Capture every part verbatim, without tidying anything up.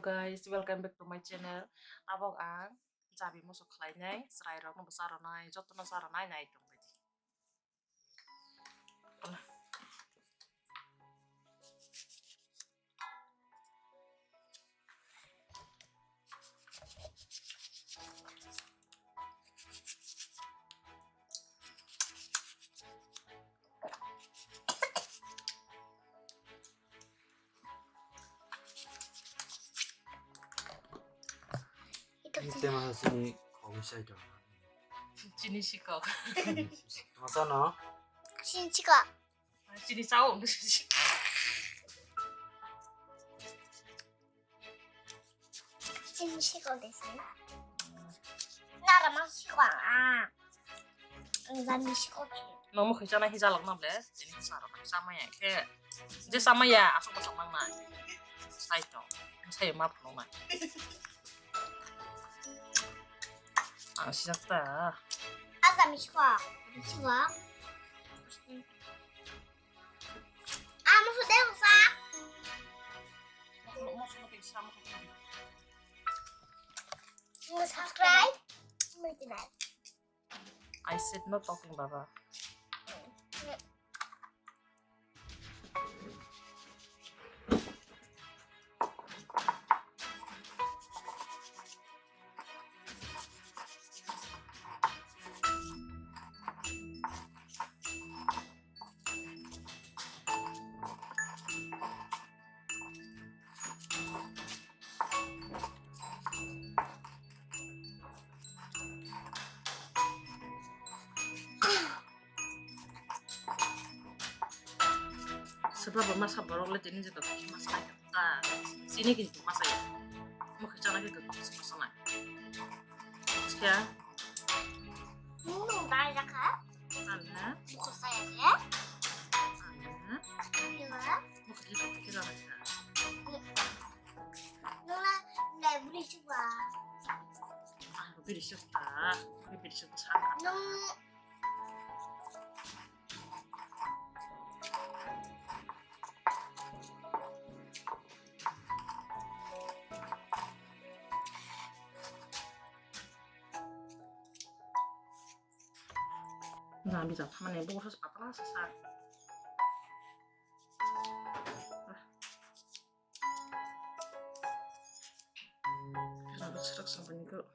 Guys, welcome back to my channel. Tabok ang jabi moso khlainai, chwrairokno bo charonai, jotono charonai nai tongbaidi. Tema sini kok sai to. Chini sikok. Masa no? Chini sikok. Chini sao. Chini sikok desi. Nara mang sikok ah. Ang jani sikok. Nang mo khaisa na hija lok na ble. Chini sa rok sama ya ke. Je sama ya asok basok mang na. Sai to. Sai ma phano na. Ang sijak ta. Asa mi sikok. Sikok. Amo sudah usah. Subscribe. I said no talking, Baba. Sebab masa borok le tini jeta masa ta sini kintu masa ya. Mukhe chana ke masa na. Siya. Nung dai jaka. Anna. Mukhe saya ya. Anna. Iya. Mukhe kita kita. Nuna, na beri suka. Ah, beri suka. Beri suka. Nung. Nah, bisa sama nih, bos apa lah sesat. Serak serak sampai nih kok.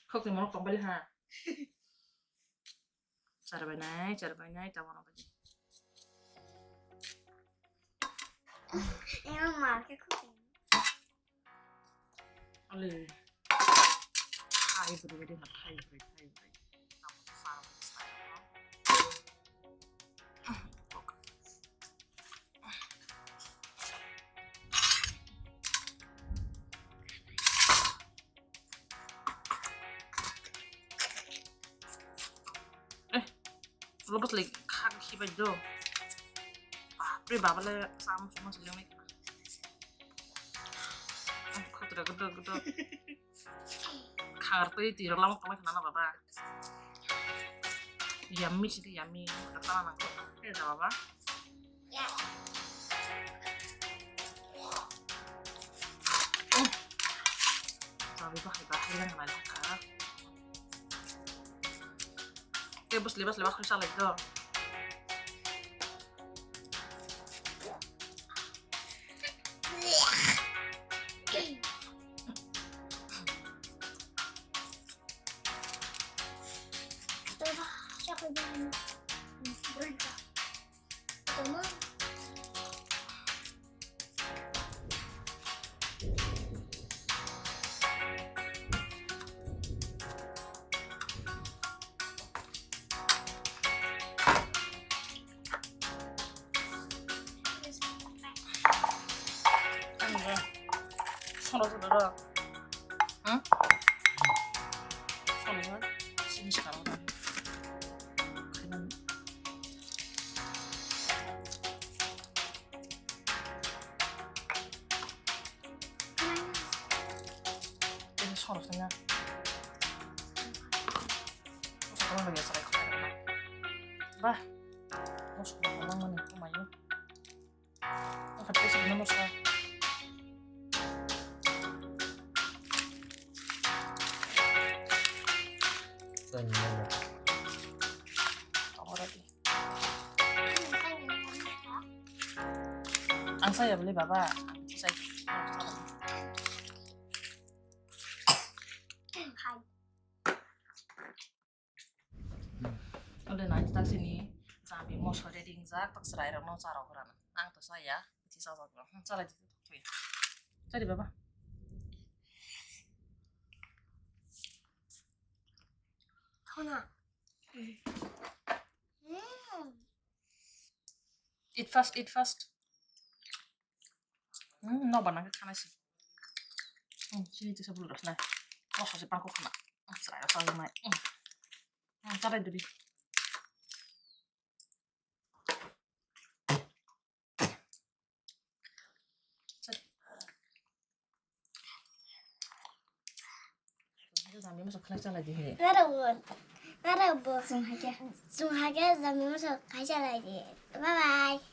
Kok di mana kembali ha? Cara banai, cara banai, tawa apa sih? Emang market kok. Ale. Hai beri beri hai beri hai beri. Eh, lo bos lagi kaki baju. Bapre baba le sama sama sejong ni. Khutra gede gede. Khartwi twi rok lama tongma khna na baba. Yummy sidi yummy. Kata na nang. Khe da baba. Sabi ba hai ba hai lang lai ka. Khe bus le bus le ba khoi sa lai do. Sono sono ro. Hmm? Sono sono. Sini sekarang. Ini sono sono. Sono sono ya saya. Bah, mosla kwbangmani kumayo. Ang kha tei sabna mosla. Ang saya beli baba. Ang saya. Ode nai tak sini jambi mosori ringjak tak chwrai rok no charok rana. Ang to saya, bithi sajak rok. Hmm, chalai di to thwi. Chari baba. Khona. Hmm. Eat fast, eat fast. Hmm, no bana ke khana si. Hmm, sini tu sabul rosna. Oh, sa pangko khana. Hmm, chwrai rok sajak nai. Hmm. Hmm, chari duri. Nara bo, nara bo. Sung hake, sung hake jami muso khai chalai di. Bye bye.